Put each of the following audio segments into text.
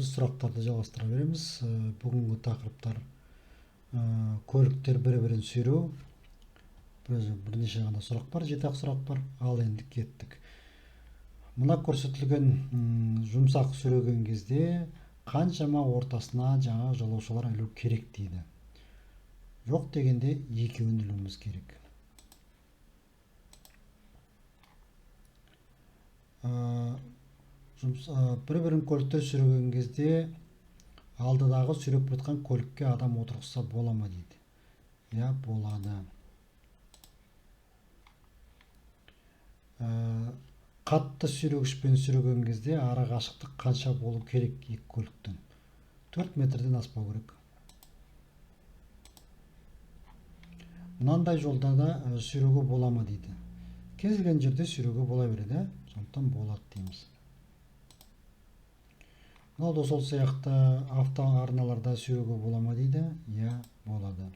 Біз сұрақтарды жалғастыра береміз. Бүгінгі тақырыптар көліктер бір-бірін сүйреу. Бірнеше ғана сұрақ бар, 7-ақ сұрақ бар. Ал енді кеттік. Мына көрсетілген жұмсақ сүйреген кезде қаншама ортасына жаңа жолаушылар ілу керек дейді. Жоқ дегенде екеуін ілуіміз керек. Бір-бірін көліктер сүйреген кезде алдыдағы сүйреп жатқан көлікке адам отырғызса бола ма дейді. Иә, болады. Қатты сүйрегішпен сүйреген кезде ара қашықтық қанша болу керек екі көліктің? 4 метрден аспау керек. Мынандай жолда да сүйреуге бола ма дейді. Кез келген жерде сүйреуге бола береді, сондықтан болады дейміз. Мынау да сол сияқты автоарналарда сүйреуге бола ма дейді. Иә, болады.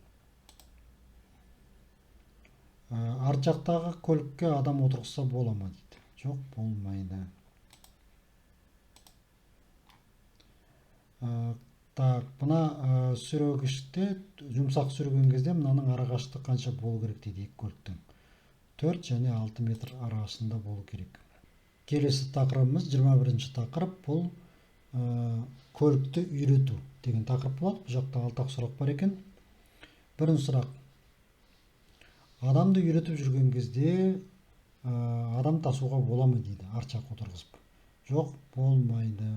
Арт жақтағы көлікке адам отырғызса бола ма дейді. Жоқ, болмайды. Так, мына сүйрегіште жұмсақ сүйреген кезде мынаның арақашықтығы қанша болу керек дейді екі көліктің? 4 және 6 метр арасында болу керек. Келесі тақырыбымыз 21-ші тақырып, бұл көлікті үйрету деген тақырып болады. Бұл жақта 6-ақ сұрақ бар екен. Бірінші сұрақ. Адамды үйретіп жүрген кезде адам тасуға бола ма дейді, арт жаққа отырғызып. Жоқ, болмайды.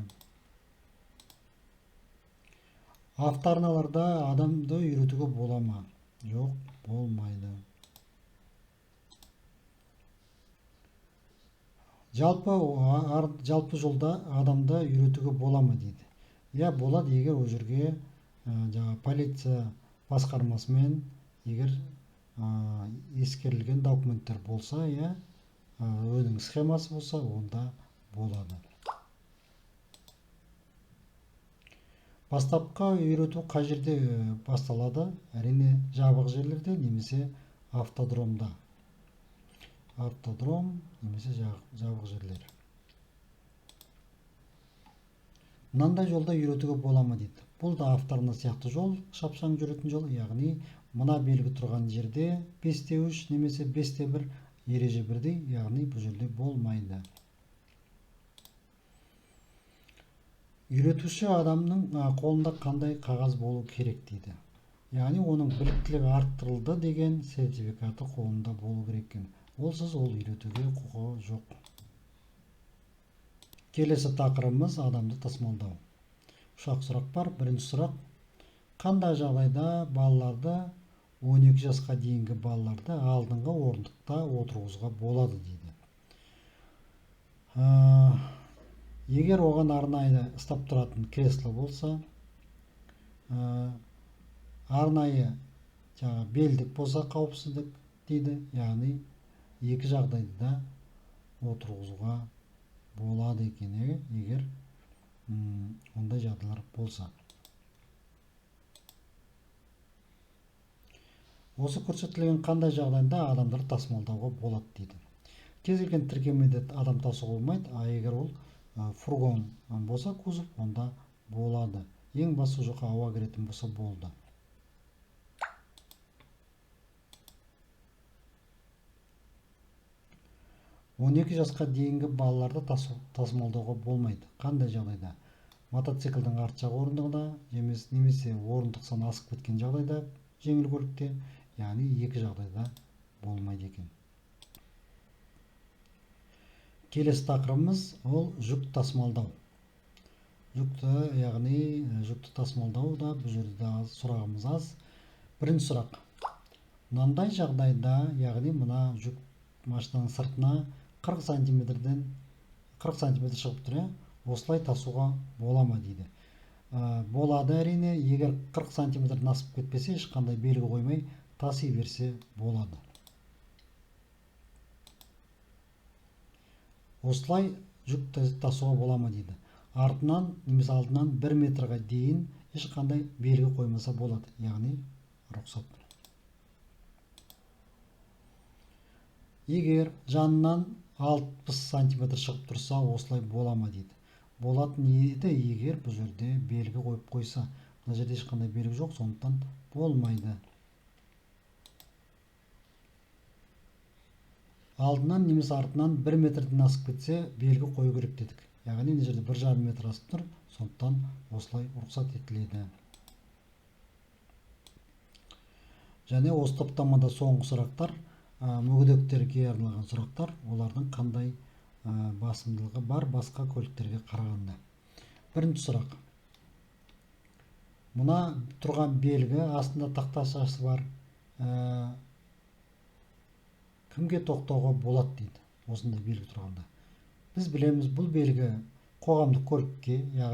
Автоарналарда адамды үйретуге бола ма? Жоқ, болмайды. Жалпы жолда адамды үйретуге бола ма дейді. Иә, болады, егер ол жерге жаңа полиция басқармасымен егер ескерілген документтер болса, иә, өзінің схемасы болса, онда болады. Бастапқы үйрету қай жерде басталады? Әрине, жабық жерлерде немесе автодромда. Автодром немесе жабық жерлер. Мынандай жолда үйретуге бола ма дейді. Бұл да автоарна сияқты жол, шапшаң жүретін жол, яғни мына белгі тұрған жерде 5-3 немесе 5-1 ереже бірдей, яғни бұл жерде болмайды. Үйретуші адамның қолында қандай қағаз болу керек дейді. Яғни оның біліктілігі арттырылды деген сертификаты қолында болу керек екен. Олсыз ол үйретуге құқығы жоқ. Келесі тақырыбымыз адамды тасымалдау. 3-ақ сұрақ бар. Бірінші сұрақ. Қандай жағдайда балаларды 12 жасқа дейінгі балаларды алдыңғы орындықта отырғызуға болады дейді. Егер оған арнайы ұстап тұратын кресло болса, арнайы жаңа белдік болса қауіпсіздік дейді, яғни екі жағдайда да отырғызуға болады екен, егер ондай жағдайлар болса. Осы көрсетілген қандай жағдайда адамдарды тасымалдауға болады дейді. Кез келген тіркемеде адам тасуға болмайды, а егер ол фургон болса, кузов, онда болады. Ең бастысы ол жаққа ауа кіретін болса болды. 12 жасқа дейінгі балаларды тасымалдауға болмайды. Қандай жағдайда? Мотоциклдің арт жақ орындығында, немесе орындық саны асып кеткен жағдайда жеңіл көлікте, яғни екі жағдайда болмайды екен. Келесі тақырыбымыз ол жүк тасымалдау. Жүкті, яғни жүкті тасымалдау да бұл жерде де аз, сұрағымыз аз. Бірінші сұрақ. Мынандай жағдайда, яғни мына жүк машинаның сыртына 40 сантиметрден 40 сантиметр шығып тұр, иә? Осылай тасуға бола ма дейді. Болады әрине, егер 40 сантиметрден асып кетпесе, ешқандай белгі қоймай таси берсе болады. Осылай жүк тасуға бола ма дейді. Артынан немесе алдынан 1 метрға дейін ешқандай белгі қоймаса болады, яғни рұқсат. Егер жанынан 60 сантиметр шығып тұрса, осылай бола ма дейді. Болатын еді, егер бұл жерде белгі қойып қойса. Мына жерде ешқандай белгі жоқ, сондықтан болмайды. Алдынан немесе артынан 1 метрден асып кетсе, белгі қою керек дедік. Яғни мына жерде 1,5 метр асып тұр, сондықтан осылай рұқсат етіледі. Және осы топтамада соңғы сұрақтар, мүгедектерге арналған сұрақтар, олардың қандай басымдылығы бар басқа көліктерге қарағанда. Бірінші сұрақ. Мына тұрған белгі астында тақташасы бар. Кімге тоқтауға болады дейді осындай белгі тұрғанда. Біз білеміз, бұл белгі қоғамдық көлікке, яғни